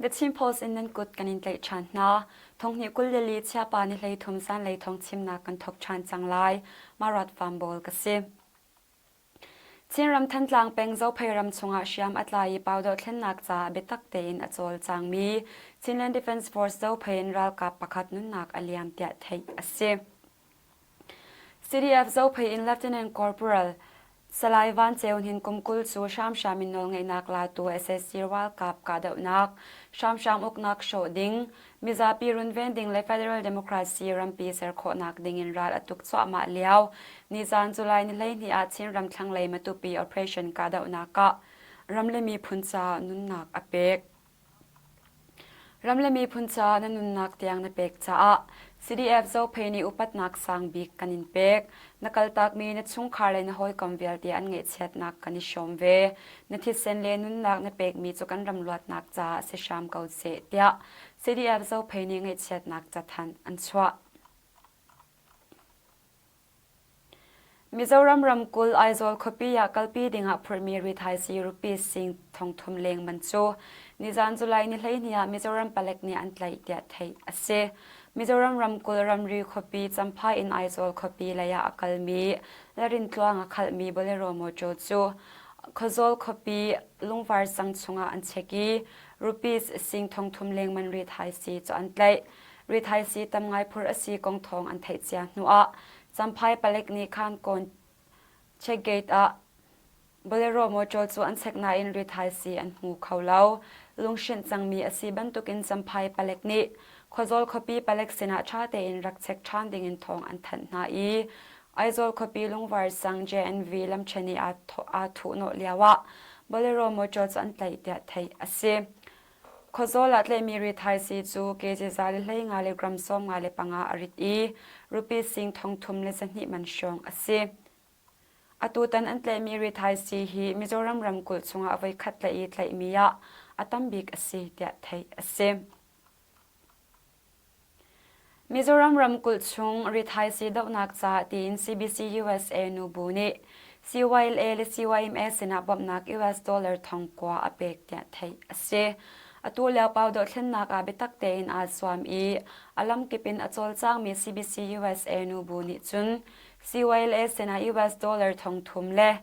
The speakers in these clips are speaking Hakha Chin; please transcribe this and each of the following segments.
The Chin Post in nan kut kan in tlaih ṭhan hna. Thonghnih 24 chiapa ni 13 zanlei thawng chimnak kan thawk ṭhan cang lai. Marat Farm ka si. Chinram Thantlang peng Zophei ram chungah hriam a tlai i pau dohthlennak caah biatak tein a cawlcangmi Chinland Defence Force Zophei in ralkap pakhat nunnak a liam tiah theih a si. CDF Zophei in Lieutenant Corporal Salai Van Ceu Hnin kum 20 cu hramhram in nawlngeihnak latu sac ralkap kahdohnak, hramhram uknak hrawh ding, mizapi runven ding le federal democracy rampi ser khawhnak ding in ral a tuk cuahmah lio nizan July ni 12 ah Chinram thlanglei Matupi operation kahdohnak ah ram le miphun caah nunnak a pek. Ram le miphun caah na nunnak tiang na pek caah CDF Zophei nih upatnak sang bik kan in pek. Na kaltakmi na chungkhar le na hawikom vialte an ngaihchiatnak kan i hrawm ve. Na thisen le nunnak na pekmi cu kan ram luatnak caah si hram ko seh, tiah CDF Zophei nih ngaihchiatnak cathanh an chuah. Mizoram ramkulh Aizawl khuapi ah kalpi dingah phurhmi rithaisii rupees sing thongthum leng man cu nizan July ni 12 ah Mizoram palek nih an tlaih tiah theih a si. Mizoram ramkulh ramri khuapi Champhai in Aizawl khuapi lei ah a kalmi Larintluang a khalhmi Bolero mawṭaw cu Khawzawl khuapi Lungvar sang chungah an check i rupees sing thongthum leng man rithaisii cu an tlaih. Rithaisii tam ngai phurh a si kong thawng an theih cia hnuah Champhai palek nih Khankawn check gate ah Bolero motor cu an check nain rithaisii an hmu kho lo. Lunghrinh cangmi a si bantukin Champhai palek nih Khuazawl khuapi palek sinah ṭha tein rak check ṭhan dingin thawng an thanh hna i Aizawl khuapi Lungvar sang JNV lamṭhen i aa thuhnawh lioah Bolero motor cu an tlaih tiah theih a si. Khuazawl ah tlaihmi rithaisii cu kg 115 le gram 95 a rit i rupees sing 3200 man hrawng a si. Atutan an tlaihmi rithaisii hi Mizoram ramkulh chungah voikhat tlaih i tlaihmi ah a tam bik a si tiah theih a si. Mizoram ramkulh chung rithaisii dohnak caah tiin CBC USA nubu nih CYLA le CYMA sinah bawmhnak US dollar thongkua a pek tiah theih a si. Atu lio pau dohthlennak ah biatak tein aa zuam i a lamkip in a cawlcangmi CBC USA nubu nih cun CYLA sinah US dollar thongthum le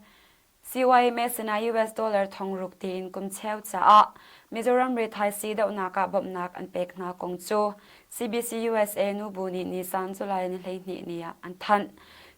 CYMA sinah US dollar thongruk tiin kum cheu caah Mizoram rithaisii dohnak ah bawmhnak an pek hna kong cu CBC USA nubu nih nisan July ni 12 ni ah an thanh.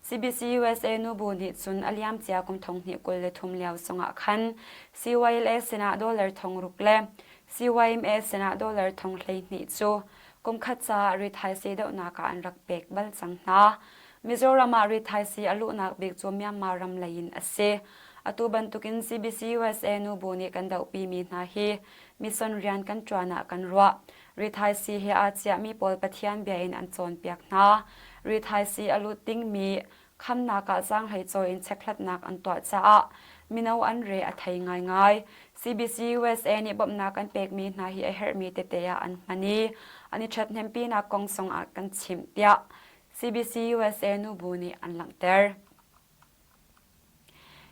CBC USA nubu nih cun a liamcia kum 2023 lio zongah khan CYLA sinah dollar thongruk le CYMA sinah dollar 12 cu kum khat caah rithaisii dohnak ah an rak pek bal cang hna. Mizoram ah rithaisii a luhnak bik cu Myanmar ram lei in a si. Atu bantukin CBC USA nubu nih kan dohpimi hna hi mission rian kan ṭuan ah kan ruah. Rithaisii he aa ciahmi pawl Pathian bia in an cawnpiak hna. Rithaisii a lut dingmi khamnak ah zaanghlei cawi in chekhlatnak an tuah caah mino an re a thei ngaingai. CBC USA nih bawmhnak an pekmi hna hi a herhmi tete ah an hman i an i ṭhathnempinak kong zongah kan chimh tiah CBC USA nubu nih an langhter.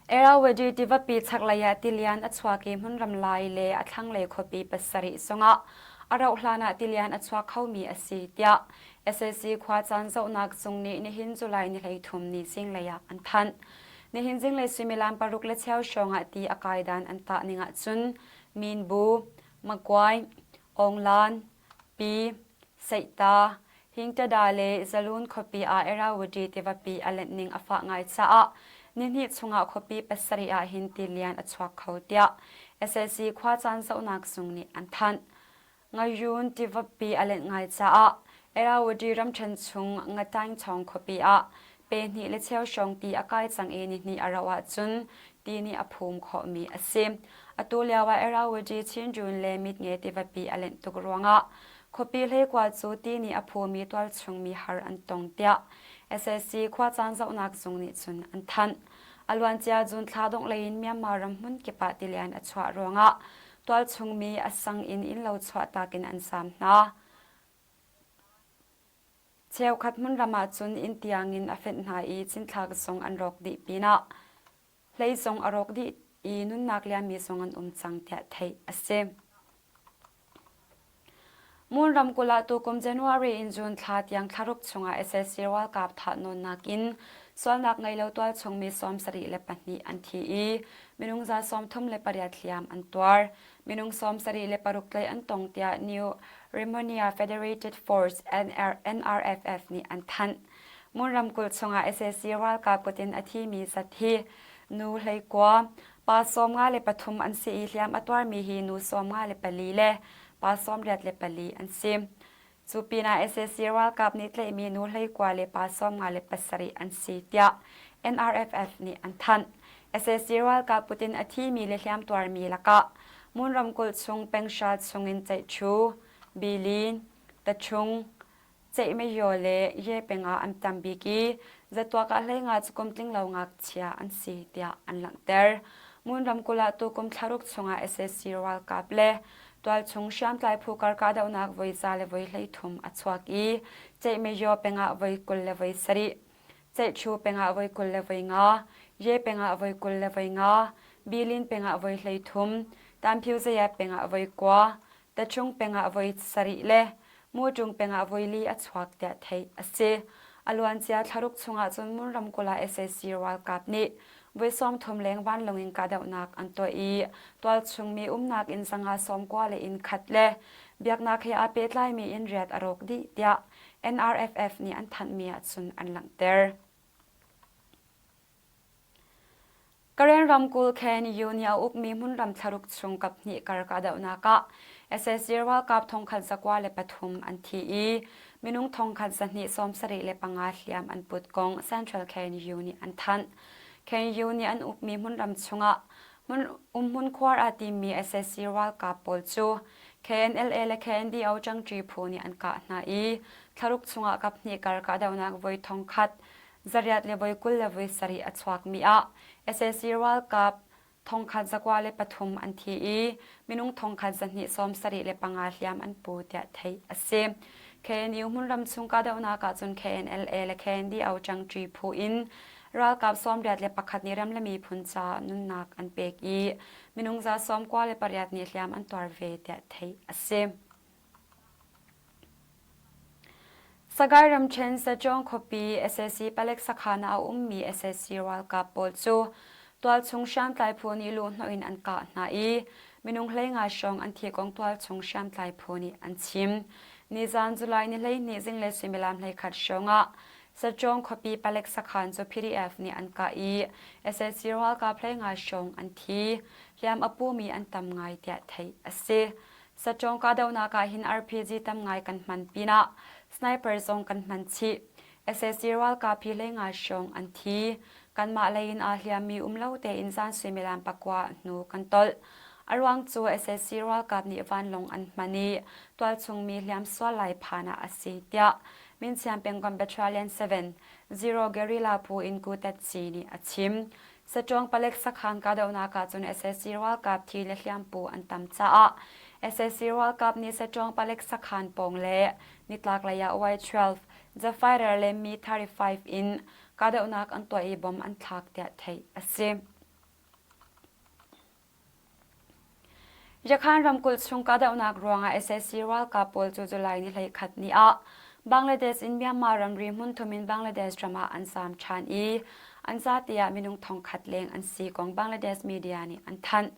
Irrawaddy tivapi chaklei ah tilian a chuak i hmunram lai le a thlanglei khuapi pasarih zongah a rauh hlan ah tilian a chuak khomi a si tiah sac khuacaan zohnak zung nih nihin July ni 13 ni zinglei ah an thanh. Nihin zinglei suimilam paruk le cheu hrawng ah ti a kai dan an tah ning ahcun Minbu, Magway, Aunglan, Pi, Seihta, Hingtada le Zalun khuapi ah Irrawaddy tivapi a lenh ning a fah ngai caah nihnih chungah khuapi pasarih ah hin tilian a chuak kho tiah sac khuacaan zohnak zung nih an thanh. Ngayun tivapi a lenh ngai caah Irrawaddy ramṭhen chung Ngataingchawng khuapi ah pe hnih le cheu hrawng ti a kai cang i nihnih a rauh ahcun ti nih a phum khawhmi a si. Atu lio ah Irrawaddy Chinrun le Mitnge tivapi a lenh tuk ruangah khuapi hleikua cu ti nih a phumi tualchung mi har an tong tiah sac khuacaan zohnak zung nih cun an thanh. A luancia June thla dongh lei in Myanmar ram hmun kip ah tilian a chuah ruangah tualchung mi a sang in innlo chuahtak in an saam hna. Cheukhat hmunram ah cun inn tiangin a fenh hna i cinthlak zong an rawk dih pinah hlei zong a rawk dih i nunnak liammi zong an um cang tiah theih a si. Mon ramkulh ah tukum January in June thla tiang thlaruk chungah sac ralkap thahnawnnak in sualnak ngei lo tualchung mi 74 an thi i minung 38 hliam an tuar. Minung 76 tlaih an tong tiah New Rimonia Federated Force NRFF nih an thanh. Mon ramkulh chungah sac ralkap kut in a thimi zat hi nu 19, pa 53 an si i hliam a tuarmi hi nu 54 le pa 84 an si. Cu pinah sac ralkap nih tlaihmi nu 19 le pa 57 an si tiah NRFF nih an thanh. Sac ralkap kut in a thimi le hliamtuarmi lakah Mon ramkulh chung Pengsha chungin Ceihṭhu, Bilin, Tachung, Ceihmaiyaw le Ye peng ah an tam bik i zatuak ah hleinga cu kum tlinglo ngakchia an si tiah an langhter. Mon ramkulh ah tukum thlaruk chungah sac ralkap le tualchung hriamtlai phu kar kahdohnak voi za le voi 13 a chuak i Ceihmaiyaw peng ah voi 27, Ceihṭhu peng ah voi 25, Ye peng ah voi 25, Bilin peng ah voi 33, Tanphyuzayat peng ah voi 9, Tachung peng ah voi sarih le Muṭung peng ah voi li a chuak tiah theih a si. A luancia thlaruk chungah cun Mon ramkulh ah sac ralkap nih voi 30 leng vanlawng in kahdohnak an tuah i tualchung mi umnak inn 190 le inn khat le biaknak he aa pehtlaimi inn riat a rawk dih tiah NRFF nih an thanhmi ahcun an langhter. Karen ramkulh KNU nih a ukmi hmunram thlaruk chung kaphnih kar kahdohnak ah sac ralkap 1,103 an thi i minung 1,275 hliam an put kong Central KNU nih an thanh. KNU nih an ukmi hmunram chungah umhmun khuar aa timmi sac ralkap pawl cu KNLA le KNDO ṭangṭi phu nih an kah hna i thlaruk chungah kaphnih kar kahdohnak voi 1,000 zariat le voi 27 a chuakmi ah sac ralkap 1,103 an thi i minung 1,275 hliam an pu tiah theih a si. KNU hmunram chung kahdohnak ahcun KNLA le KNDO ṭangṭi phu in ralkap 81 nih ram le miphun ca nunnak an pek i minung 98 nih hliam an tuar ve tiah theih a si. Sagaing ramṭhen Sejong khuapi sac palek sakhan ah a ummi sac ralkap pawl cu tualchung hriamtlai phu nih luhhnawh in an kah hna i minung 15 hrawng an thi kong tualchung hriamtlai phu nih an chim. Nizan July ni 12 zinglei suimilam 11 hrawng ah Sejong khuapi palek sakhan cu PDF nih an kah i sac ralkap 15 hrawng an thi. Hliam a pumi an tam ngai tiah theih a si. Saṭawng kahdohnak ah hin RPG tam ngai kan hman pinah sniper zong kan hman chih. Sac ralkap hi 15 hrawng an thi. Kanmah lei in aa hliammi um lo tein zan suimilam pakua hnu kan tolh. A ruang cu sac ralkap nih vanlawng an hman i tualchungmi hliam sual lai phan ah a si tiah Minsiam pengkomh Battalion 7 Zero Guerrilla phu in Ku Tat Ci nih a chim. Saṭawng palek sakhan kahdohnak ahcun sac ralkap thi le hliampu an tam caah sac ralkap nih saṭawng palek sakhan pawng le nitlaklei ah Y-12, The Fighter le Mi-35 in kahdohnak an tuah i bom an thlak tiah theih a si. Yakhan ramkulh chung kahdohnak ruangah sac ralkap pawl cu July ni 11 ni ah Bangladesh in Myanmar ramri hmunthum in Bangladesh ram ah an zaam ṭhan i an zate ah minung thongkhat leng an si kong Bangladesh media nih an thanh.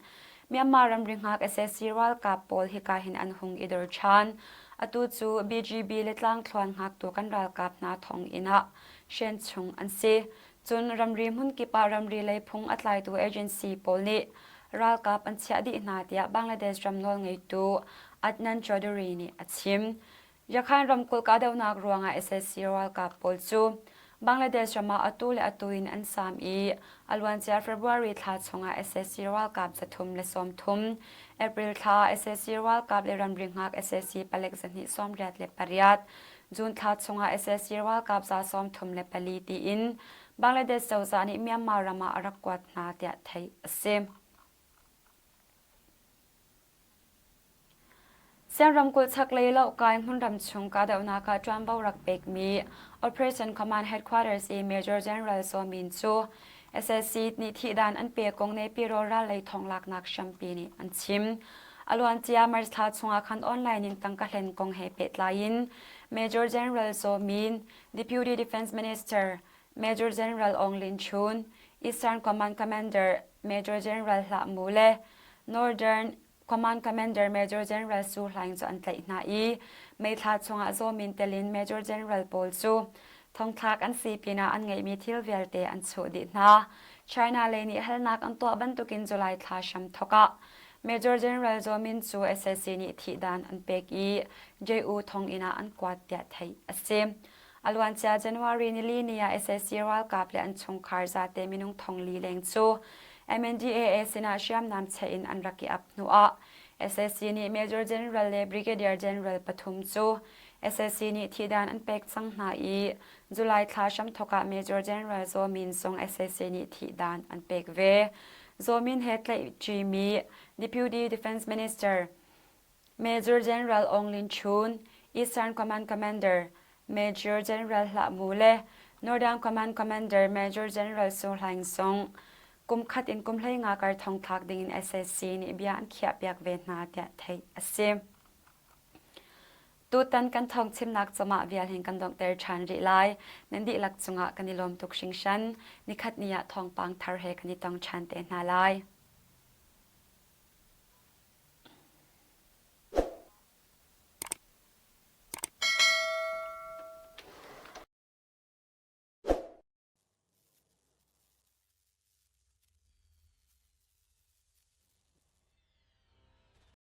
Myanmar ramri hngak sac ralkap pawl hika hin an hung i dor ṭhan. Atu cu BGB le tlangthluan hngaktu kan ralkap hna thonginn ah hren chung an si. Cun ramri hmunkip ah ramri lei phung a tlaitu agency pawl nih ralkap an chiah dih hna tiah Bangladesh ram nawlngeitu Adnan Chaudhry nih a chim. Yakhan ramkulh kahdohnak ruangah sac ralkap pawl cu Bangladesh ram ah atu le atu in an saam i a luancia February thla chungah sac ralkap 330, April thla sac ralkap le ramri hngak sac palek 288, June thla chungah sac ralkap 34 tiin Bangladesh cozah nih Myanmar ram ah a rak kuat hna tiah theih a si. Sian ramkulh chaklei lohkai hmunram chung kahdohnak ah ṭuanvo rak pekmi Operation Command Headquarters i Major General Zaw Min cu sac nih thihdan an pek kong Naypyidaw ral lei thonglaknak hrampi nih an chim. A luancia March thla chungah khan online in tangka hlen kong he pehtlai in Major General Zaw Min, Deputy Defense Minister Major General Aung Lin Chun, Eastern Command Commander Major General Hlah Mu le Northern Command Commander Major General Su Hlaing cu an tlaih hna i May thla chungah Zaw Min tel in Major General pawl cu thongthlak an si pinah an ngeihmi thil vialte an chuh dih hna. China lei nih halnak an tuah bantukin July thla hram thawk ah Major General Zaw Min cu sac nih thihdan an pek i JU thonginn ah an kuat tiah theih a si. A luancia January nili ni ah sac ralkap le an chungkhar zate minung thongli leng cu MNDAA sinah hriamnam cheh in an rak i ap hnuah sac nih Major General le Brigadier General pathum cu sac nih thihdan an pek cang hna i July thla hramthawk ah Major General Zaw Min zong sac nih thihdan an pek ve. Zaw Min he tlaihṭimi Deputy Defense Minister Major General Aung Lin Chun, Eastern Command Commander Major General Hlah Mu le Northern Command Commander Major General Su Hlaing Sung kum khat in kum 15 kar thong thlak ding in sac nih bia an khiahpiak ve hna tiah theih a si. Tutan kan thawng chimnak cawmah vial hin kan donghter ṭhan rih lai. Nan dihlak cungah kan i lawm tuk hringhran. Nikhat ni ah thawngpang thar he kan i tong ṭhan te hna lai.